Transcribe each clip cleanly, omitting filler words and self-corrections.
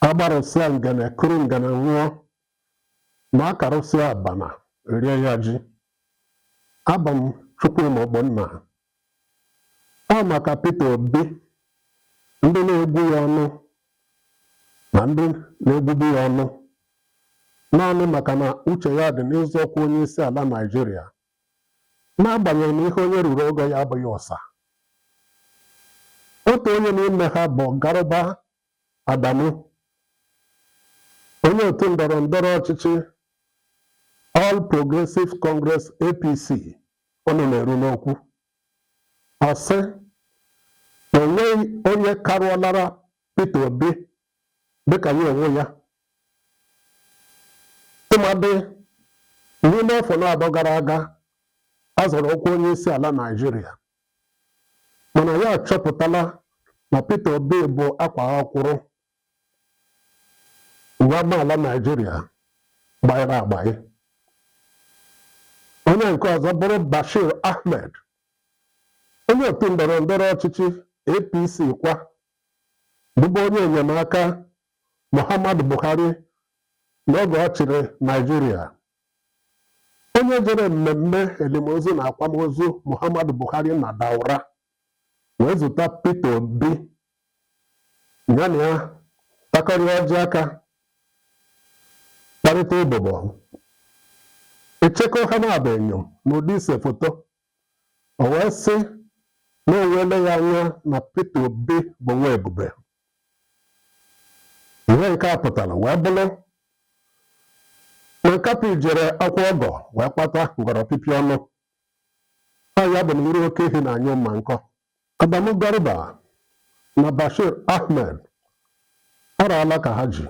Agbarụsịa ngene kuru ngene ṅụọ, ma a karụsịa abana rie ya ji. Abụ m Chukwuma Ogbonna. Ọ maka Peter Obi, ndị na-egwu ya ọnụ na ndị na-egwubu ya ọnụ naanị maka na uche ya dị n'ịzọ ọkwa onye isi ala Naịjirịa, n'agbanyeghị na ihe onye ruru ogo ya abụghị ụsa. Otu onye n'ime ha bụ Garba Adamu, onye otu ndọrọ ndọrọ ọchịchị All Progressive Congress APC ọnụ na-eru n'okwu. Ọ sị na o nweghị onye karụọlara Peter Obi dịka ya onwe ya, tụmadị n'ime afọ naabọ gara aga a zọrọ ọkwa onye isi ala Naịjirịa. Mana ya achọpụtala na Peter Obi bụ akwa akwụrụ nwa amaala Naịjirịa gbanyere agbanye. Onye nke ọzọ bụrụ Bashir Ahmed, onye otu ndọrọ ndọrọ ọchịchị APC kwa, bụbu onye enyemaka Muhammadu Buhari n'oge ọ chịrị Naịjirịa, onye jere mmemme elimozu na akwamozu Muhammadu Buhari na Daura wee zute Peter Obi, ya na ya takọrịa ọjị aka, kparịta ụbụbọ, echekọ ha na-abụ enyo n'ụdị ise foto. O wee sị na o weele ya anya na Peter Obi bụ nwa ebube. Ihe nke a pụtara wee bụrụ na nkapị jere akwa ọgọ wee kpata ngọrọpịpị ọnụ. Ọ ya bụ na iru oke ehi na-anyụ mma nkọ. Adamu Garba na Bashir Ahmed araala ka ha ji,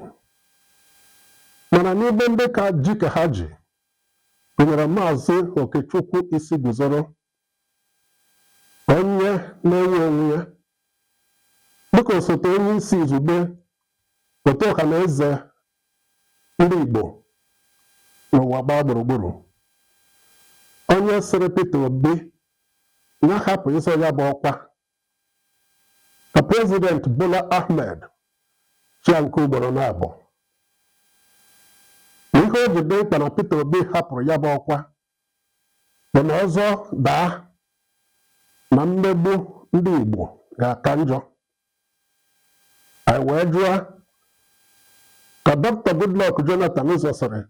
mana n'ime ndị ka ji ka ha ji gụnyere Maazị Okechukwu Isiguzoro, onye na-enwe onwe ya dịka osote onye isi izugbe otu Ọhanaeze ndị Igbo n'ụwa gbaa gburugburu, onye sịrị Peter Obi ya hapụ ịzọ ya bụ ọkwa ka Prezident Bola Ahmed chịa nke ugboro naabọ. Ihe o ji dị mkpa na Peter Obi hapụrụ ya bụ ọkwa bụ na ọzọ daa na mmegbu ndị Igbo ga-aka njọ. Anyị wee jụọ ka Dr. Goodluck Jonathan zọsịrị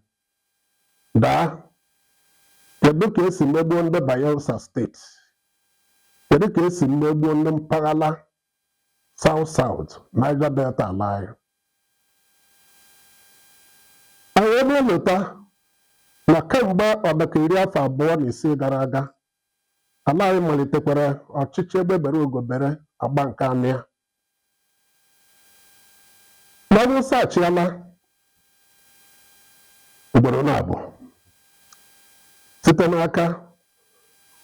daa, kedu ka esi megbuo ndị Bayelsa steeti? Kedu ka esi megbuo ndị mpaghara South South, Niger Delta ala anyị? Anyị wee bịa lota na kemgbe ọdịka 26 gara aga, ala anyị malitekwara ọchịchị egbe bere ugo bere agba nke anọ ya. Na Awụsa achịala ugboro naabọ site n'aka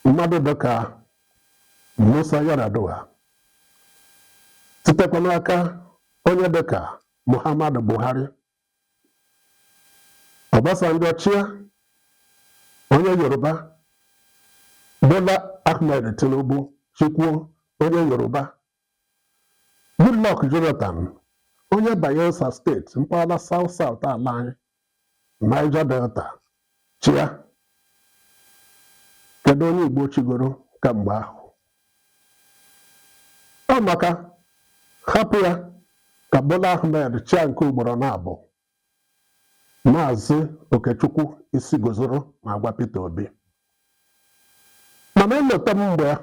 mmadụ dịka Musa Yar'Adua, sitekwa n'aka onye dịka Muhammadu Buhari. Obasanjo chịa, onye Yoruba, Bola Ahmed Tinubu chịkwuo, onye Yoruba, Goodluck Jonathan, onye Bayelsa steeti, mpaghara South South ala anyị, Niger Delta, chịa. Kedu onye Igbo chigoro kamgbe ahụ? Ọ maka hapụ ya ka Bola Ahmed chịa nke ugboro naabọ, Maazị Okechukwu Isiguzoro na-agwa Peter Obi. Mana elota m mgbe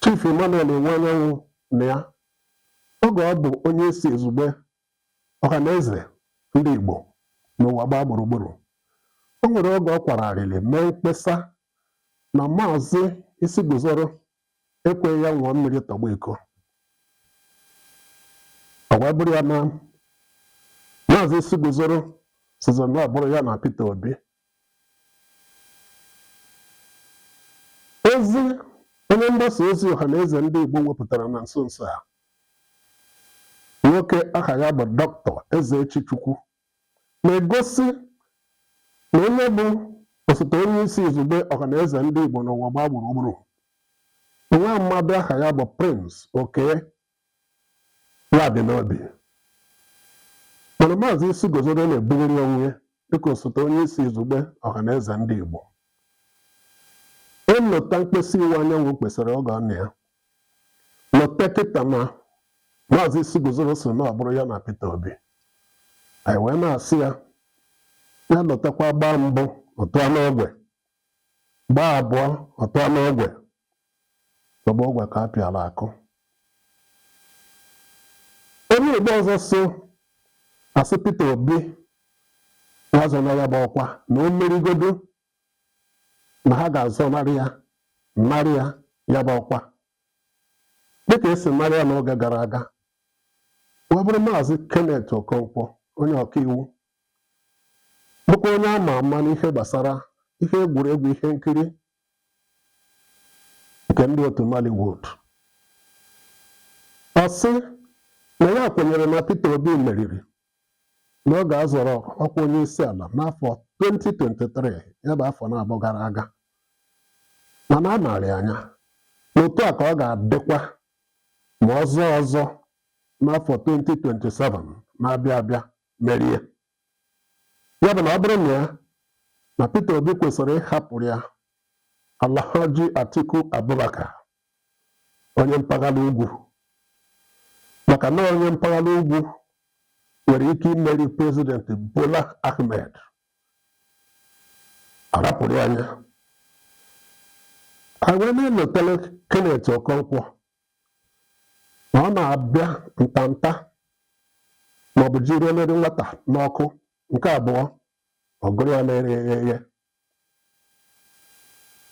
Chief Emmanuel Iwuanyanwu na ya oge ọ bụ onye isi izugbe Ọhanaeze ndị Igbo n'ụwa gbaa gburugburu. O nwere oge ọ kwara arịrị mee mkpesa na Maazị Isiguzoro ekweghị ya ṅụọ mmiri tọgbọ iko. Ọ wee bụrụ ya na Maazị Isiguzoro sizi na ọ bụrụ ya na Peter Obi. Ozi onye mgbasa ozi Ọhanaeze ndị Igbo wepụtara na nso nso a, nwoke aha ya bụ Dọkịta Ezechi Chukwu, na-egosi na onye bụ osote onye isi izugbe Ọhanaeze ndị Igbo n'ụwa gbaa gburugburu, nwa mmadụ aha ya bụ Prince Okey Nwadinobi, Mana Maazị Isiguzoro na-ebugharị onwe ya dịka osote onye isi izugbe Ọhanaeze Ndị Igbo. Elota mkpesa Iwuanyanwu kpesara oge ọ nọ ya. Lote kịta na Maazị Isiguzoro so na ọ bụrụ ya na Peter Obi. Anyị wee na-asị ya ya lotekwa gbaa mbụ ọ tụọ n'ogwe, gbaa abụọ ọ tụọ n'ogwe, tọgbọ ogwe ka a pịara akụ. Onye Igbo ọzọ so asị Peter Obi ya azọna ya bụ ọkwa na o merigodo na ha ga-azọnarị ya narị ya ya bụ ọkwa dịka esi narị ya n'oge gara aga wee bụrụ Maazị Kenneth Okonkwo, onye ọkaiwu bụkwa onye ama ama n'ihe gbasara ihe egwuregwu ihe nkiri nke ndị otu Nollywood. Ọ sị na ya kwenyere na Peter Obi meriri n'oge a zọrọ ọkwa onye isi ala n'afọ 2023, ya bụ afọ naabọ gara aga, mana a maara anya na otu a ka ọ ga-adịkwa ma ọ zọọ ọzọ n'afọ 2027 na-abịa abịa merie. Ya bụ na ọ bụrụ na ya na Peter Obi kwesịrị ịhapụrụ ya Alhaji Atiku Abubakar, onye mpaghara ugwu, maka na onye mpaghara ugwu nwere ike imeri Prezidenti Bola Ahmed, arapụrụ ya anya. Anyị wee na-elotere Kenneth Okonkwo na ọ na-abịa ntanta maọbụ jiri elere nwata n'ọkụ nke abụọ ọ gụrụ ya na-ere eghe eghe.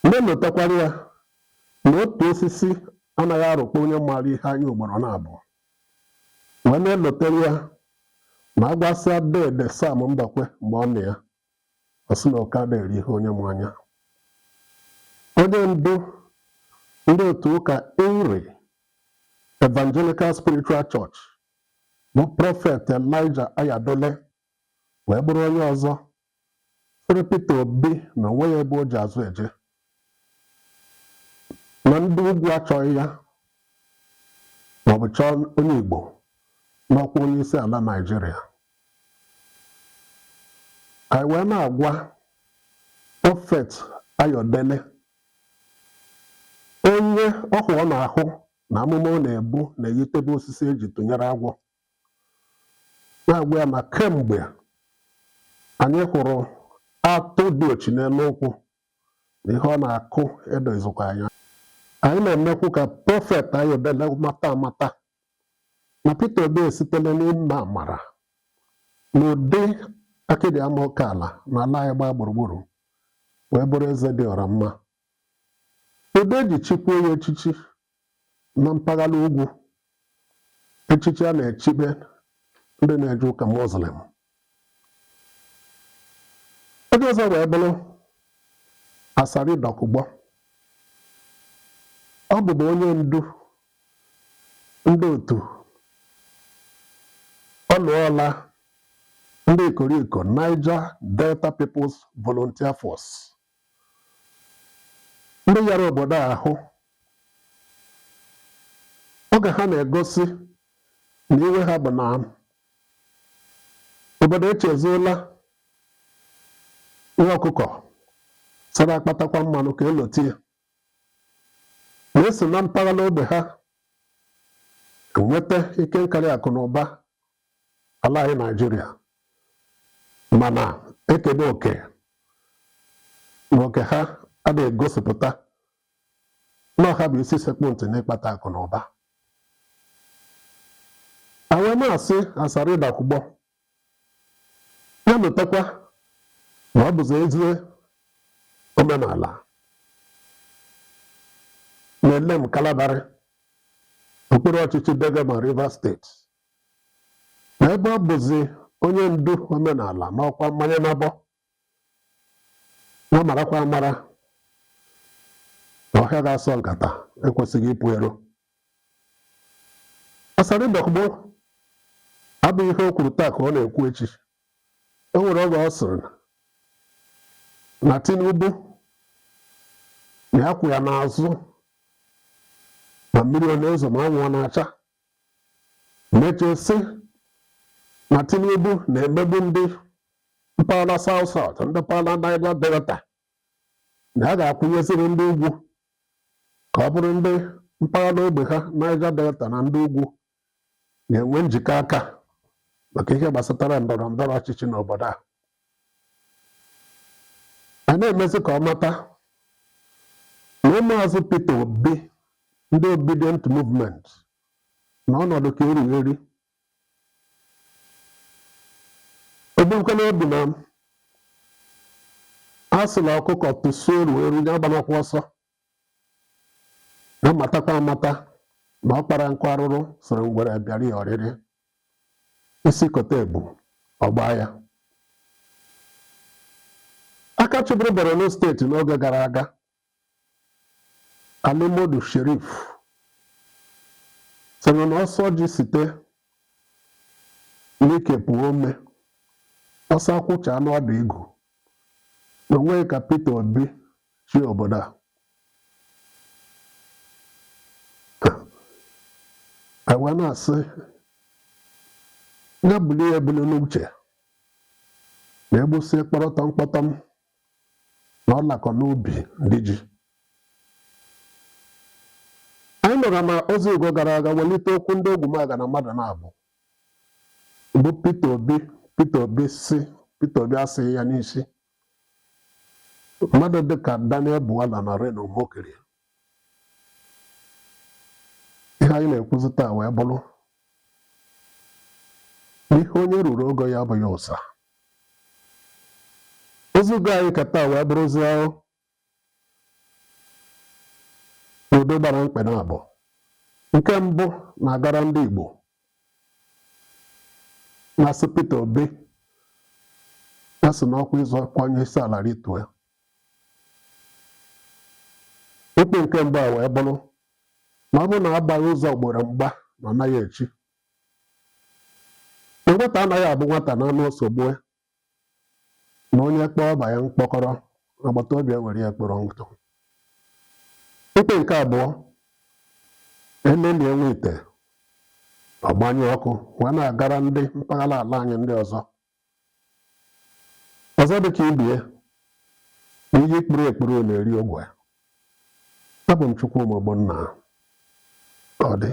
Na-elotekwara ya na otu osisi anaghị arụkpọ onye maara ihe anya ugboro naabọ, wee na-elotere ya na agwasịa Dede Sam Mbakwe mgbe ọ nọ ya, ọ sị na oke adịghị eri ihe onye mụ anya. Onye ndu ndị otu ụka Nri Evangelical Spiritual Church bụ Prọfet Elijah Ayadole wee bụrụ onye ọzọ sịrị Peter Obi na o nweghị ebe o ji azụ eje, na ndị ugwu achọghị ya maọbụ chọọ onye Igbo n'ọkwa onye isi ala Naịjirịa. Anyị wee na-agwa Prọfet Ayodele, onye ọhụ ọ na-ahụ na amụma ọ na-ebu na-eyitebe osisi eji tụnyere agwọ, na-agwa ya na kemgbe anyị hụrụ atụ dị ochi n'elu nkwụ na ihe ọ na-akụ edozikwa anya. Anyị na-emekwu ka Prọfet Ayodele mata amata na Peter Obi esitela n'ime amara n'ụdị akịdị ama oke ala na ala anyị gbaa gburugburu wee bụrụ eze dị ọra mma. Ụdị eji chikwuo ya echichi na mpaghara ugwu, echichi a na-echibe ndị na-eje ụka Muslim. Onye ọzọ wee bụrụ Asari Dokubo. Ọ bụbu onye ndu ndị otu ọlụọla ndị ikoriko Niger Delta People's Volunteer Force, ndị yara obodo a ahụ oge ha na-egosi na iwe ha bụ na obodo echezuola nwa ọkụkọ sara akpatakwa mmanụ ka elotie na-esi na mpaghara ogbe ha enweta ike nkarị akụ na ụba ala anyị Naịjirịa, mana ekebe oke na oke ha adịghị egosipụta na ọ ha bụ isi sekpụ ntị n'ịkpata akụ na ụba. A wee na-asị Asari Dokubo ya lotekwa na ọ bụzi ezi omenala na Elem Kalabari, okpuru ọchịchị Degema, Rivers Steeti, na ebe ọ bụzi onye ndu omenala n'ọkwa mmanya nabọ, ya marakwa amara na ọhịa ga-asọ nkata ekwesịghị ịpụ ero. Asari Dokubo abụghị ihe o kwuru taa ka ọ na-ekwu echi. O nwere oge ọ sịrị na Tinubu na ya kwụ ya n'azụ ma mmiri ọ na-ezo ma anwụ ọ na-acha, mechie sị Na Tinubu na-emegbu ndị mpaghara South South, ndị mpaghara Niger Delta, na a ga-akwụnyeziri ndị ugwu ka ọ bụrụ ndị mpaghara ogbe ha Niger Delta na ndị ugwu ga-enwe njikọ aka maka ihe gbasatara ndọrọ ndọrọ ọchịchị n'obodo a. A na-emezi ka ọ mata na ụmụazụ Peter Obi, ndị Obidient Movement, na ọnọdụ ka erugheri ogbukwana obi na a sịla ọkụkọ tụsuo eru eru ya agbanakwa ọsọ, na matakwa amata na ọ kpara nkụ arụrụ soro ngwere bịara ya ọrịrị. Isi kote ebu, ọ gbaa ya. Aka chịburu Borno steeti n'oge gara aga, Ali Modu Sheriff, sịrị na ọsọ ji site n'ike pụọ ome, ọsọ akwụchaa n'ọdụ igu, na o nweghị ka Peter Obi chịa obodo a. E wee na-asị ya bulie ebuli n'uche na egbusie kpọrọtọm kpọtọm na ọ lakọ n'ubi ndị ji. Anyị nọrọ na ozi ugo gara aga welite okwu ndị ogwumaga na mmadụ na-abụ bụ Peter Obi. Peter Obi sị Peter Obi asịghị ya n'isi mmadụ dịka Daniel Bwala na Reno Omokri. Ihe anyị na-ekwuzi taa wee bụrụ n'ihe onye ruru ogo ya abụghị ụsa. Ozi ugo anyị ka taa wee bụrụzie n'udo gbara mkpe na abụọ. Nke mbụ na-agara ndị Igbo na-asị Peter Obi ya si n'ọkwa ịzọ ọkwa onye isi ala ritue. Okwu nke mbụ a wee bụrụ na ọ bụrụ na agbaghị ụzọ ugboro mgba na ọ naghị echi. Na nwata anaghị abụ nwata na anụ ose gbue, na onye kpọọ ọba ya mkpọkọrọ, agbata obi ewere ya kpọrọ ntụ. Ikpe nke abụọ, elelie nwa ite ọgbanyụ ọkụ, wee na-agara ndị mpaghara ala anyị ndị ọzọ. Ọzọ dịka ibie na iyi kpuru ekpuru na-eri ogwe. Abụ m Chukwuma Ogbonna. Ọ dị.